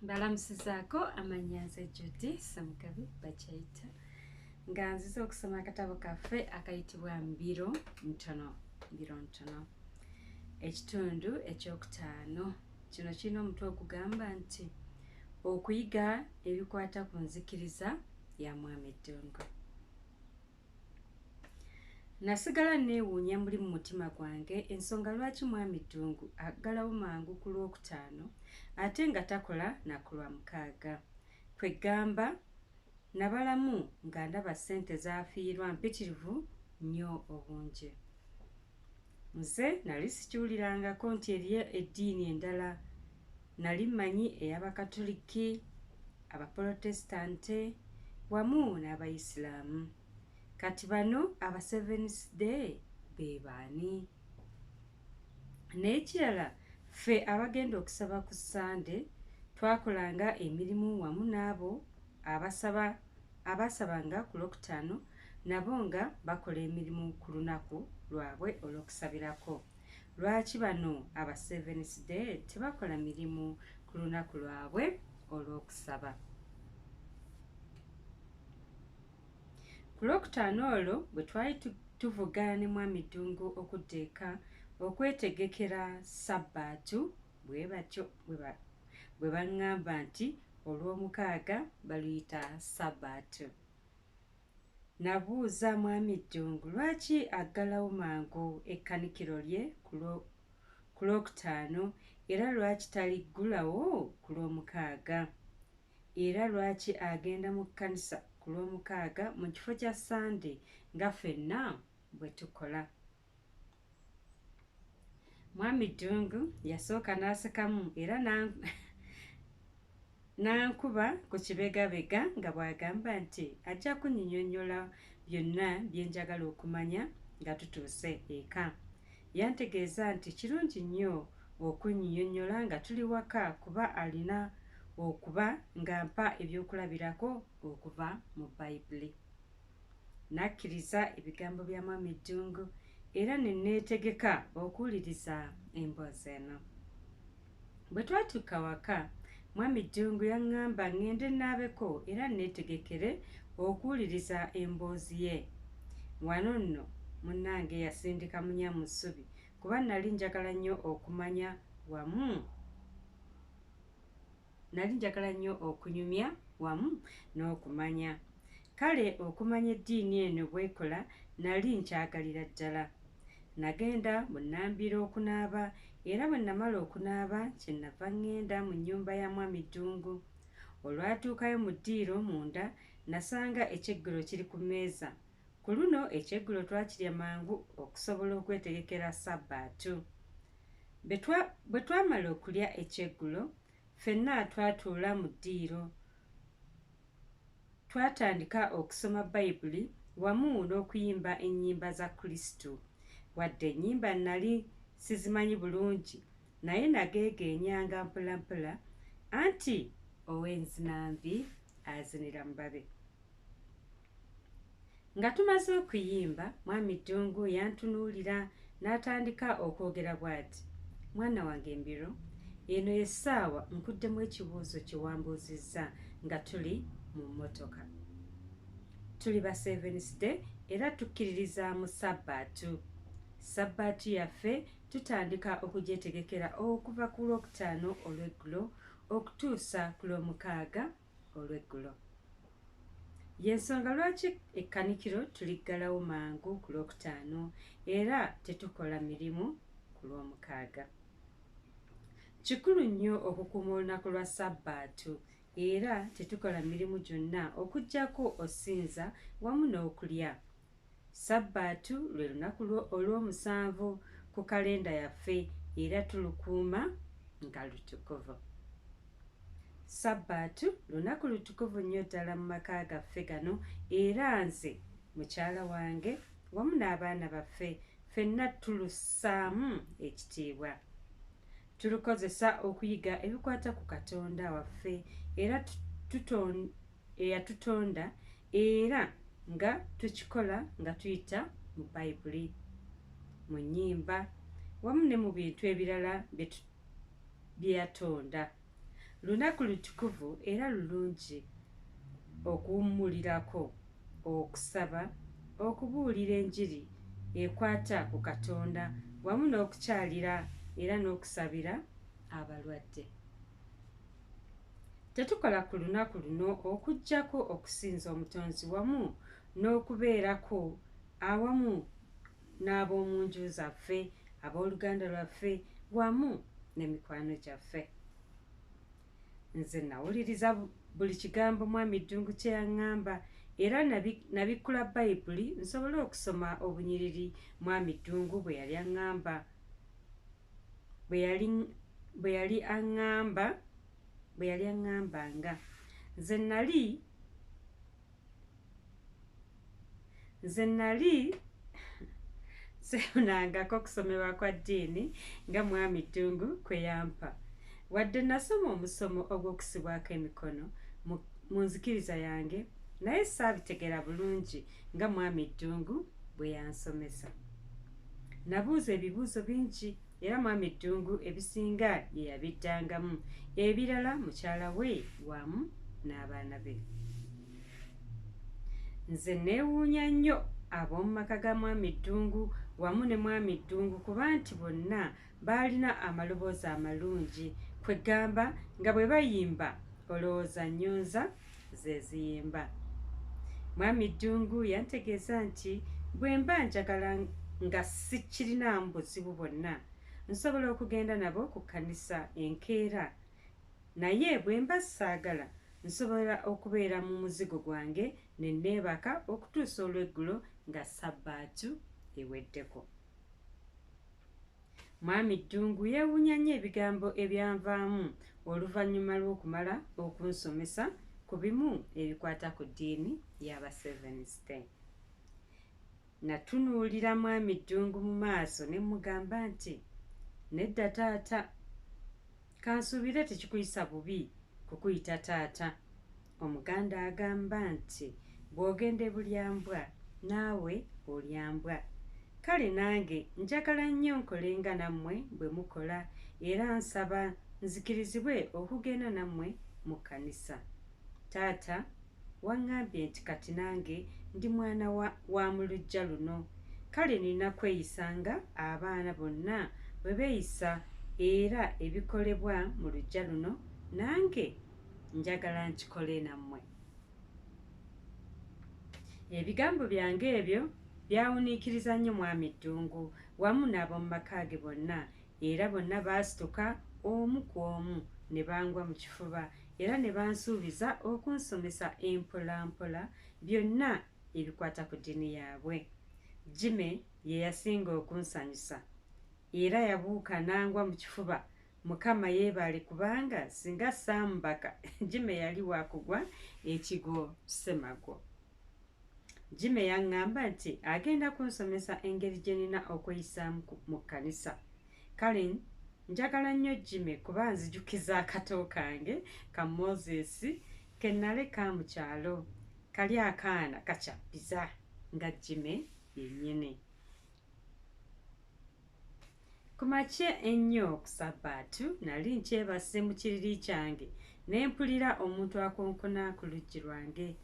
Mbalamusizaako amannya nze Judy Ssemugabi Bakyayita nga nzize okusoma akatabo kaffe akayitibwa Mbiro Ntono Mbiro Ntono ekitundu ekyokutaano kino kirina omutwe ogugamba nti okuyiga ebikwata ku nzikiriza ya Mwami Ddungu. Nasigala nneewuunya muli mu mutima gwange ensonga lwaki Mwami Ddungu aggalawo mangu ku Lwokutaano ate nga takola na ku Lwamukaaga. Kwe ggamba nabalamu nga ndaba ssente z'afiirwa mpitirivu nnyo obungi. Nze nali sikiwulirangako nti eriyo eddiini endala. Nali mmanyi ey'Abakatuliki, Abapolotesitante wamu n'Abayisiraamu. Kati bano aba Seventh Day be baani? N'ekirala ffe abagenda okusaba ku Ssande twakolanga emirimu wamu n'abo abasaba abaasabanga ku Lwokutaano nabo nga bakola emirimu ku lunaku lwabwe olw'okusabirako. Lwaki bano aba Seventh Day tebakola mirimu ku lunaku lwabwe olw'okusaba? Ku Lwokutaano olwo bwe twali tuvuga ne Mwami Ddungu okudda eka okwetegekera Ssabbaatu bwe batyo bwe baŋŋamba nti Olwomukaaga baluyita Ssabbaatu. Nabuuza Mwami Ddungu lwaki aggalawo mangu ekkanikiro lye ku Lwokutaano era lwaki taliggulawo ku Lwomukaaga? Era lwaki agenda mu kkanisa ku Lwomukaaga mu kifo kya Ssande nga ffenna bwe tukola? Mwami Ddungu yasooka n'asekamu era n'ankuba ku kibegabega nga bw'agamba nti ajja kunyinyonnyola byonna bye njagala okumanya nga tutuuse eka. Yantegeeza nti kirungi nnyo okunnyinyonnyola nga tuli waka kuba alina okuba ng'ampa ebyokulabirako okuva mu Bayibuli. Nakkiriza ebigambo bya Mwami Ddungu era ne neetegeka okuwuliriza emboozi eno. Bwe twatuuka waka, Mwami Ddungu yaŋŋamba ŋŋende nnaabeko era nneetegekere okuwuliriza emboozi ye. Wano nno munnange yasindika munya mu ssubi kuba nnali njagala nnyo okumanya wamu Nali njagala nnyo okunyumya wamu n'okumanya. Kale okumanya eddiini eno bw'ekola nali nkyagalira ddala. Nagenda bunnambiro okunaaba era bwe namala okunaaba kye nava ŋŋenda mu nnyumba ya Mwami Ddungu. Olwatuukayo mu ddiiro munda nasanga ekyeggulo kiri ku mmeeza. Ku luno ekyeggulo twakirya mangu okusobola okwetegekera Sabbaatu. Bwe twamala okulya ekyeggulo, ffenna twatuula mu ddiiro. Twatandika okusoma Bayibuli wamu n'okuyimba ennyimba za Kristo. Wadde ennyimba nnali sizimanyi bulungi, naye nageegeenyanga mpolampola anti ow'enzinambi azinira mu babe. Nga tumaze okuyimba, Mwami Ddungu yantunuulira n'atandika okwogera bw'ati, Mwana wange Mbiro, eno y'essaawa nkuddemu ekibuuzo kye wambuuzizza nga tuli mu mmotoka. Tuli ba Seventh Day era tukkiririza mu Ssabbaatu. Ssabbaatu yaffe tutandika okugyetegekera okuva ku Lwokutaano olw'eggulo okutuusa ku Lwomukaaga olw'eggulo. Y'ensonga lwaki ekkanikiro tuliggalawo mangu ku Lwokutaano era tetukola mirimu ku Lwomukaaga. Kikulu nnyo okukuuma olunaku lwa Sabbaatu era tetukola mirimu gyonna okuggyako osinza wamu n'okulya. Sabbaatu lwe lunaku olw'omusanvu ku kalenda yaffe era tulukuuma nga lutukuvu. Sabbaatu lunaku lutukuvu nnyo ddala mu maka gaffe gano era nze, mukyala wange wamu n'abaana baffe ffenna tulussaamu ekitiibwa. Tulukozesa okuyiga ebikwata ku Katonda waffe era eyatutonda era nga tukikola nga tuyita mu Bayibuli, mu nnyimba wamu ne mu bintu ebirala bye yatonda. Lunaku lutukuvu era lulungi okuwummulirako, okusaba, okubuulira enjiri ekwata ku Katonda wamu n'okukyalira era n'okusabira abalwadde. Tetukola ku lunaku luno okuggyako okusinza Omutonzi wamu n'okubeerako awamu n'ab'omu nju zaffe, abooluganda lwaffe wamu ne mikwano gyaffe. Nze nawuliriza buli kigambo Mwami Ddungu kye yaŋŋamba era nabikkula Bayibuli nsobole okusoma obunyiriri Mwami Ddungu bwe yali aŋŋamba bwe yali aŋŋamba bwe yali aŋŋambanga. Nze nali Nze nali sefunangako kusomebwa kwa ddiini nga Mwami Ddungu kwe yampa. Wadde nasoma omusomo ogw'okusibwako emikono mu nzikiriza yange naye saabitegera bulungi nga Mwami Ddungu bwe yansomesa. Nabuuza ebibuuzo bingi era Mwami Ddungu ebisinga ye yabiddangamu, ebirala mukyala we wamu n'abaana be. Nze neewuunya nnyo ab'omu maka ga Mwami Ddungu wamu ne Mwami Ddungu kuba nti bonna baalina amaloboozi amalungi kweggamba nga bwe bayimba olowooza nnyonza ze ziyimba. Mwami Ddungu yantegeeza nti bwe mba njagala nga sikirinaamu buzibu bwonna nsobola okugenda nabo ku kkanisa enkeera Naye bwe mba ssaagala, nsobola okubeera mu muzigo gwange ne nneebaka okutuusa olweggulo nga Ssabbaatu eweddeko. Mwami Ddungu yeewuunya nnyo ebigambo ebyanvaamu oluvannyuma lw'okumala okunsomesa ku bimu ebikwata ku ddiini y'Abaseveniste. Natunuulira Mwami Ddungu mu maaso ne mmugamba nti, Nedda taata. Kansuubire tekikuyisa bubi kukuyita taata. Omuganda agamba nti bw'ogenda ebulyambwa naawe olya mbwa. Kale nange njagala nnyo nkole nga nammwe bwe mukola era nsaba nzikirizibwe okugenda nammwe mu kkanisa. Taata Waŋŋambye nti kati nange ndi mwana wa, wa mu luggya luno, kale nina kweyisa nga abaana bonna bwe beeyisa era ebikolebwa mu luggya luno nange njagala nkikole nammwe. Ebigambo byange ebyo byawuniikiriza nnyo Mwami Ddungu wamu n'ab'omu maka ge bonna era bonna baasituka omu ku omu ne bangwa mu kifuba era ne bansuubiza okunsomesa empolampola byonna ebikwata ku ddiini yaabwe. Jimmy ye yasinga okunsanyusa era yabuuka n'angwa mu kifuba Mukama yeebale kubanga singa saamubaka Jimmy yali wakugwa ekigwo Ssemagwo. Jimmy yaŋŋamba nti agenda kunsomesa engeri gye nina okweyisaamu mu kkanisa. Kale njagala nnyo Jimmy kuba anzijukiza akato kange ka Moses ke naleka mu kyalo. Kali akaana kakyappiza nga Jimmy yennyini. Ku makya ennyo ku Sabbaatu nali nkyebase mu kiriri kyange ne mpulira omuntu akonkona ku luggi lwange.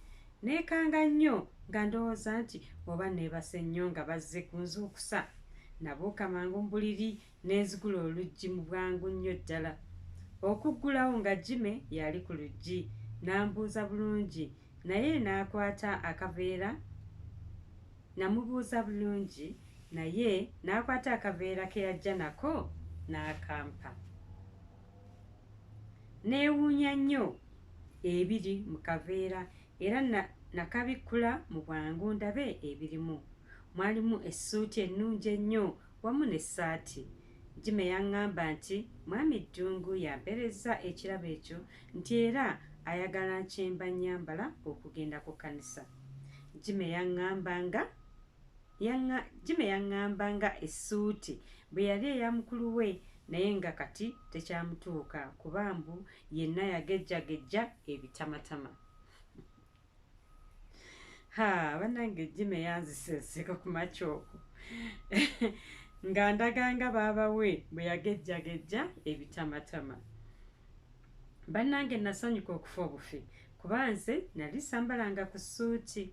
Neekanga nnyo nga ndowooza nti oba neebase nnyo nga bazze kunzuukusa. Nabuuka mangu mu buliri ne nzigula oluggi mu bwangu nnyo ddala. Okuggulawo nga Jimmy y'ali ku luggi. N'ambuuza bulungi naye n'akwata akaveera Namubuuza bulungi naye n'akwata akaveera ke yajja nako n'akampa. Neewuunya nnyo ebiri mu kaveera era nakabikkula mu bwangu ndabe ebirimu. Mwalimu essuuti ennungi ennyo wamu n'essaati. Jimmy yang'amba nti Mwami Ddungu y'amperezza ekirabo ekyo nti era ayagala kyemba nnyambala okugenda ku kkanisa. Jimmy yang'amba nga Jimmy yang'amba nga essuuti bwe yali eya mukulu we naye nga kati tekyamutuuka kuba mbu yenna yagejjagejja ebitamatama. Ha banange Jimmy yanzisa enseko ku makya okwo nga ndaga nga baaba we bwe yagejjagejja ebitamatama. Bannange nasanyuka okufa obufi kuba nze nali sambalanga ku ssuuti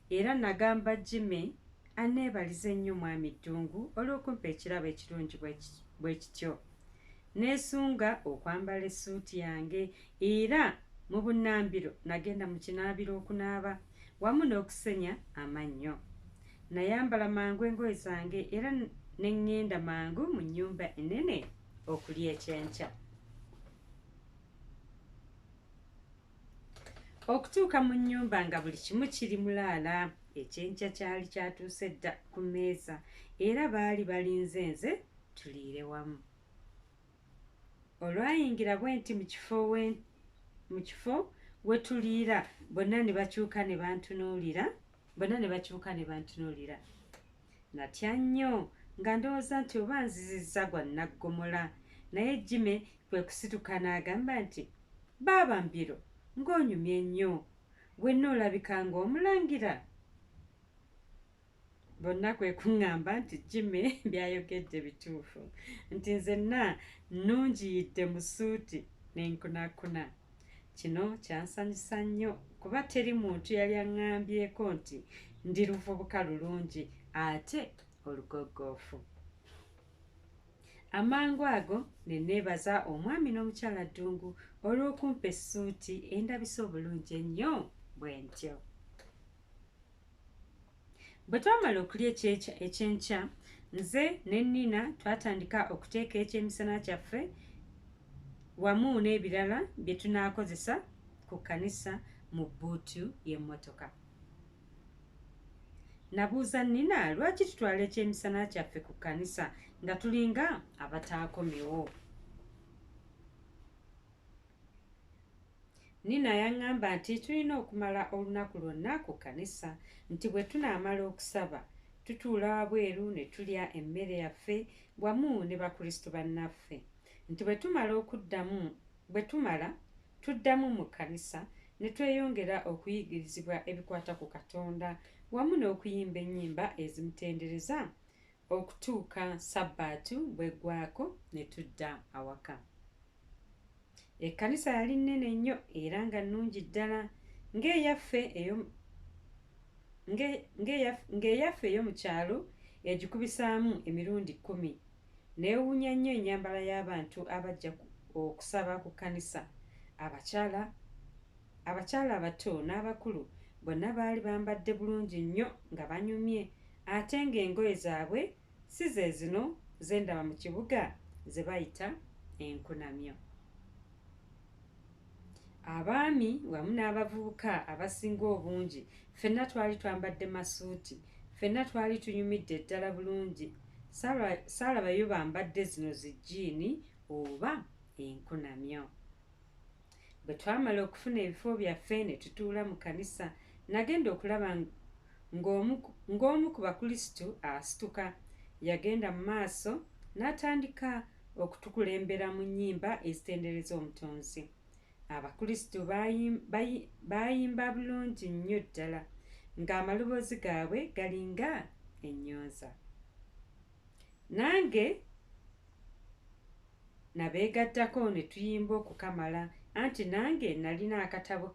era nagamba Jimmy aneebalize nnyo Mwami Ddungu olw'okumpa ekirabo ekirungi bwe kityo. Neesunga okwambala essuuti yange era mu bunnambiro nagenda mu kinaabiro okunaaba wamu n'okusenya amannyo. Nayambala mangu engoye zange era ne ŋŋenda mangu mu nnyumba ennene okulya ekyenkya. Okutuuka mu nnyumba nga buli kimu kiri mulaala. Ekyenkya kyali kyatuuse dda ku mmeeza era baali balinze nze tuliire wamu. Olwayingira bwenti mu kifo we tuliira bonna ne bakyuka ne bantunuulira bonna ne bakyuka ne bantunuulira. Natya nnyo nga ndowooza nti oba nzizizza gwa nnaggomola naye Jimmy kwe kusituka n'agamba nti, Baaba Mbiro ng'onyumye nnyo! Wenna olabika ng'omulangira! Bonna kwe kuŋŋamba nti Jimmy by'ayogedde bituufu nti nzenna nnungiyidde mu ssuuti ne nkunakuna. Kino kyansanyusa nnyo kuba teri muntu yali aŋŋambyeko nti ndi luvubuka lulungi ate olugoggoofu. Amangu ago ne neebaza omwami n'omukyala Ddungu olw'okumpa essuuti endabisa obulungi ennyo bwentyo. Bwe twamala okulya ekyenkya, nze ne Nina twatandika okuteeka ekyemisana kyaffe wamu n'ebirala bye tunaakozesa ku kkanisa mu bbuutu y'emmotoka. Nabuuza Nina lwaki tutwala ekyemisana kyaffe ku kkanisa nga tulinga abataakomewo. Nina yaŋŋamba nti tulina okumala olunaku lwonna ku kkanisa nti bwe tunaamala okusaba tutuula wabweru ne tulya emmere yaffe wamu ne Bakristu bannaffe nti bwe tumala okuddamu bwe tumala tuddamu mu kkanisa ne tweyongera okuyigirizibwa ebikwata ku Katonda wamu n'okuyimba ennyimba ezimutendereza okutuuka Sabbaatu bw'eggwaako ne tudda awaka. Ekkanisa yali nnene nnyo era nga nnungi ddala ng'eyaffe ey'omu kyalo egikubisaamu emirundi kkumi. Neewuunya nnyo ennyambala y'abantu abajja okusaba ku kkanisa. Abakyala abakyala abato n'abakulu bonna baali bambadde bulungi nnyo nga banyumye ate ng'engoye zaabwe si ze zino ze ndaba mu kibuga ze bayita enkunamyo. Abaami wamu n'abavubuka abasinga obungi ffenna twali twambadde masuuti. Ffenna twali tunyumidde ddala bulungi. Saalabayo bambadde zino zi jjiini oba enkunamyo. Bwe twamala okufuna ebifo byaffe ne tutuula mu kkanisa, nagenda okulaba ng'omu ku Bakulisitu asituka. Yagenda mu maaso n'atandika okutukulembera mu nnyimba ezitendereza Omutonzi. Abakulisitu baayimba bulungi nnyo ddala, ng'amaloboozi gaabwe galinga ennyonza. Nange nabeegattako ne tuyimba okukamala anti nange nalina akatabo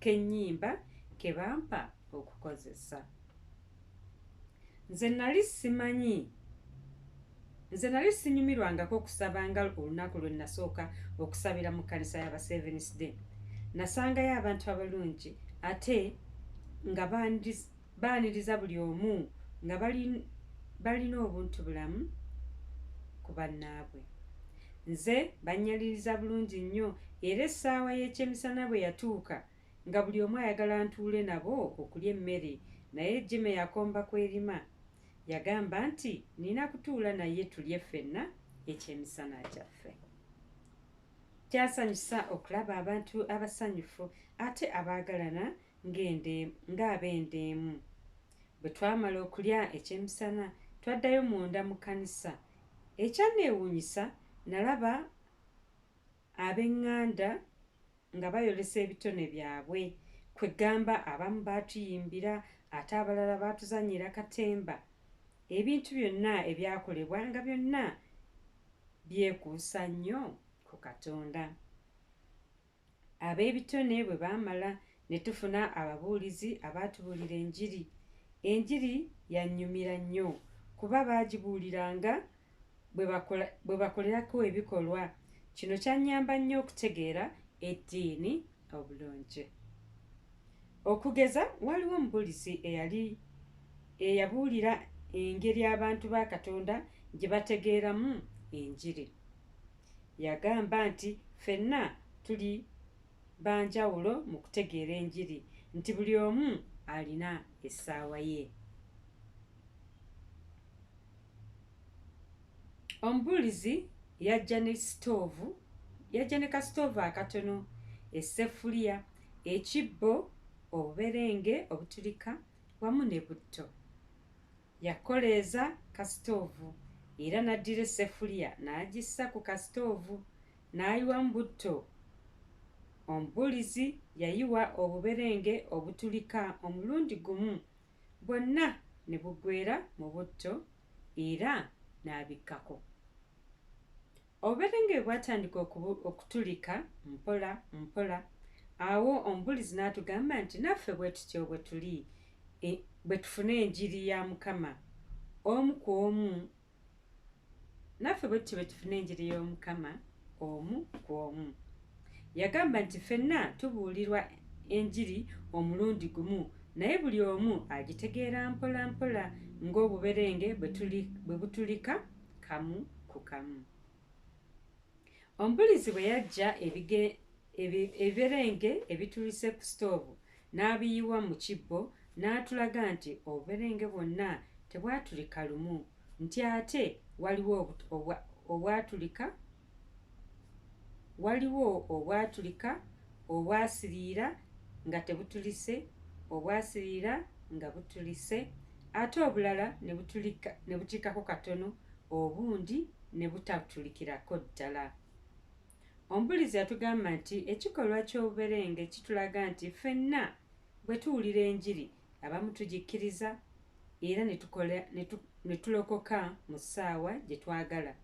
k'ennyimba ke bampa okukozesa. Nze nali simanyi nze nali sinyumirwangako kusaba nga olunaku lwe nasooka okusabira mu kkanisa y'aba Seventh Day. Nasangayo abantu abalungi ate nga baaniriza buli omu nga balina obuntu bulamu ku bannaabwe. Nze bannyaliriza bulungi nnyo era essaawa y'ekyemisana bwe yatuuka nga buli omu ayagala ntuule nabo okulya emmere naye Jimmy yakomba kwerima. Yagamba nti nina kutuula naye tulye ffenna ekyemisana kyaffe. Kyasanyusa okulaba abantu abasanyufu ate abaagalana ng'ab'enda emu. Bwe twamala okulya ekyemisana twaddayo munda mu kkanisa. Ekyanneewuunyisa nalaba ab'eŋŋanda nga bayolesa ebitone byabwe. Kwe ggamba abamu baatuyimbira ate abalala baatuzannyira katemba. Ebintu byonna ebyakolebwa nga byonna byekuusa nnyo ku Katonda. Ab'ebitone bwe baamala ne tufuna ababuulizi abaatubuulira enjiri. Enjiri yannyumira nnyo kuba baagibuuliranga bwe bakolerako ebikolwa. Kino kyannyamba nnyo okutegeera eddiini obulungi. Okugeza waliwo omubuulizi eyali eyabuulira engeri abantu ba Katonda gye bategeeramu enjiri. Yagamba nti ffenna tuli ba njawulo mu kutegeera enjiri, nti buli omu alina essaawa ye. Omubuulizi yajja ne sitoovu yajja ne kasitoovu akatono, esseffuliya, ekibbo, obuberenge obutulika wamu ne butto. Yakoleeza kasitoovu era n'addira esseffuliya n'agissa ku kasitoovu n'ayiwamu butto. Omubuulizi yayiwa obuberenge obutulika omulundi gumu bwonna ne buggweera mu butto era n'abikkako. Obuberenge bwe bwatandika okutulika mpola mpola, awo omubuulizi n'atugamba nti naffe bwe tutyo bwe tuli e, bwe tufuna enjiri ya Mukama omu ku omu naffe bwe tutyo bwe tufuna enjiri y'Omukama omu ku omu. Yagamba nti ffenna tubuulirwa enjiri omulundi gumu naye buli omu agitegeera mpola mpola ng'obuberenge bwe butulika kamu ku kamu. Omubulizi bwe yajja ebiberenge ebitulise ku sitoovu n'abiyiwa mu kibbo n'atulaga nti obuberenge bwonna tebwatulika lumu nti ate waliwo obwatulika waliwo obwatulika obwasiriira nga tebutulise obwasiriira nga butulise ate obulala ne butulikako katono obundi ne butatulikirako ddala. Omubuulizi yatugamba nti ekikolwa ky'obuberenge kitulaga nti ffenna bwe tuwulira enjiri abamu tugikkiriza era ne tulokoka mu ssaawa gye twagala,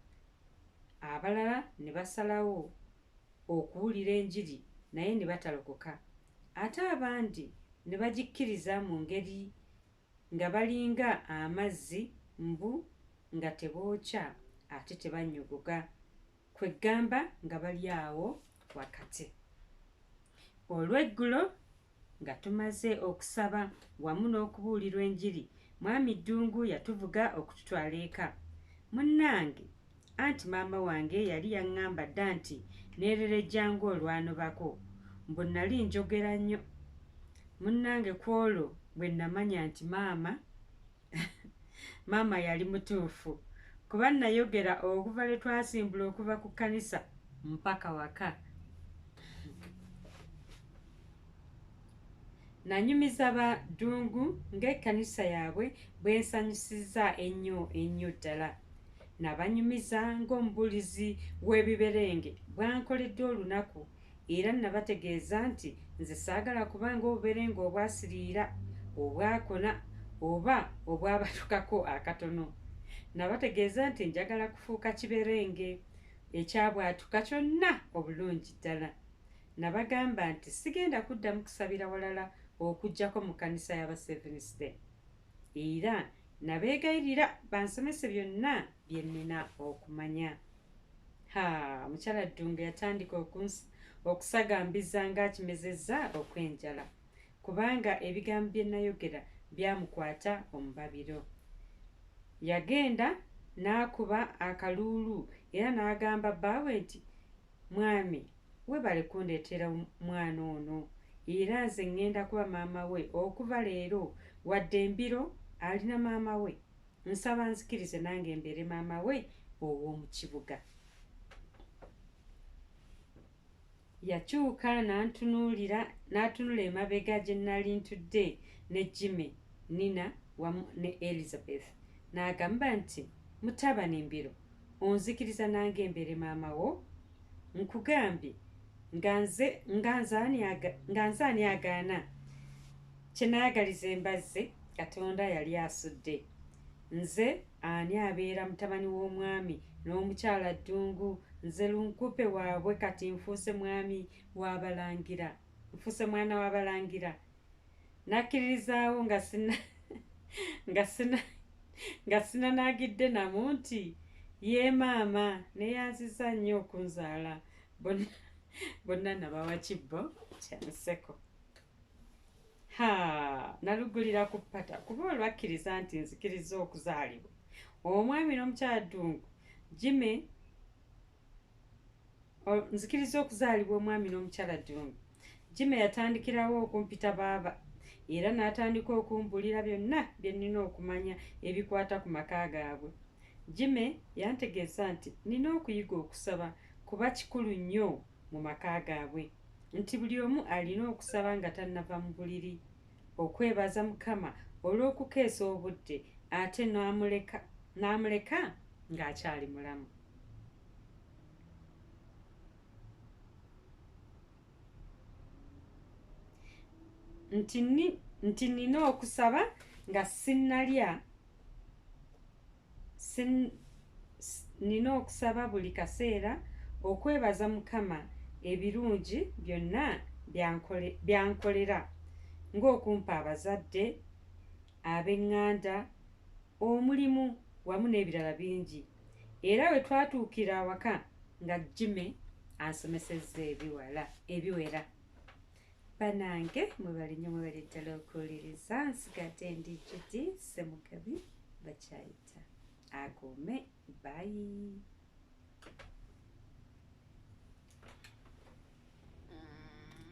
abalala ne basalawo okuwulira enjiri naye ne batalokoka, ate abandi ne bagikkiriza mu ngeri nga balinga amazzi mbu nga tebookya ate tebannyogoga, kwe ggamba nga bali awo wakati. Olw'eggulo nga tumaze okusaba wamu n'okubuulirwa enjiri, Mwami Ddungu yatuvuga okututwala eka. Munnange anti maama wange yali yaŋŋamba dda nti neererejja ng'olwanobako, mbu nnali njogera nnyo. Munnange ku olwo bwe nnamanya nti maama maama yali mutuufu kuba nnayogera okuva lwe twasimbula okuva ku kkanisa mpaka waka. Nanyumiza ba Ddungu ng'ekkanisa yaabwe bwe nsanyusizza ennyo ennyo ddala. Nabanyumiza ng'omubuulizi w'ebiberenge bw'ankoledde olunaku era nabategeeza nti nze saagala kuba ng'obuberenge obwasiriira, obwakona oba obwabatukako akatono. Nabategeeza nti njagala kufuuka kiberenge ekyabwatuka kyonna obulungi ddala. Nabagamba nti sigenda kuddamu kusabira walala okuggyako mu kkanisa y'aba Seventh Day. Era nabeegayirira bansomese byonna bye nnina okumanya. Ha, mukyala Ddungu yatandika okusagambiza ng'akimezezza okw'enjala kubanga ebigambo bye nayogera byamukwata omubabiro. Yagenda n'akuba akaluulu era n'agamba bbaawe nti, Mwami webale kundeetera mwana ono era nze ŋŋenda kuba maama we okuva leero wadde embiro alina maama we. Nsaba nzikirize nange mbeere maama we ow'omu kibuga. Yakyuka n'antunuulira n'atunula emabega gye nnali ntudde ne Jimmy, Nina wamu ne Elizabeth n'agamba nti, Mutabani Mbiro, onzikiriza nange mbeere maama wo? Nkugambye nga nze nga nze ani agaana? Kye nayagaliza embazzi Katonda yali asudde. Nze ani abeera mutabani w'omwami n'omukyala Ddungu. Nze lunkupe waabwe kati nfuuse mwami w'abalangira, nfuuse mwana w'abalangira. Nakkiririzaawo nga sina nga sina nga sinanaagidde namu nti ye maama neyanziza nnyo okunzaala. Bonna nabawa kibbo kya nseko. Ha, nalugulira ku ppata kuba olwakkiriza nti nzikiriza okuzaalibwa omwami n'omukyala Ddungu Jimmy, nzikiriza okuzaalibwa omwami n'omukyala Ddungu Jimmy yatandikirawo okumpita baaba era n'atandika okumbuulira byonna bye nnina okumanya ebikwata ku maka gaabwe. Jimmy yantegeeza nti nnina okuyiga okusaba kuba kikulu nnyo mu maka gaabwe, nti buli omu alina okusaba nga tannava mu buliri, okwebaza Mukama olw'okukeesa obudde ate n'amuleka ng'akyali mulamu. Nti nnina okusaba nga sinnalya, nnina okusaba buli kaseera okwebaza Mukama ebirungi byonna byankolera ng'okumpa abazadde, ab'eŋŋanda, omulimu wamu n'ebirala bingi. Era we twatuukira awaka nga Jimmy ansomesezza ebiwera. Banange mwebale nnyo, mwebale ddala okuwuliriza. Nsigadde ndi Judy Ssemugabi, bakyayita akuume. Bye.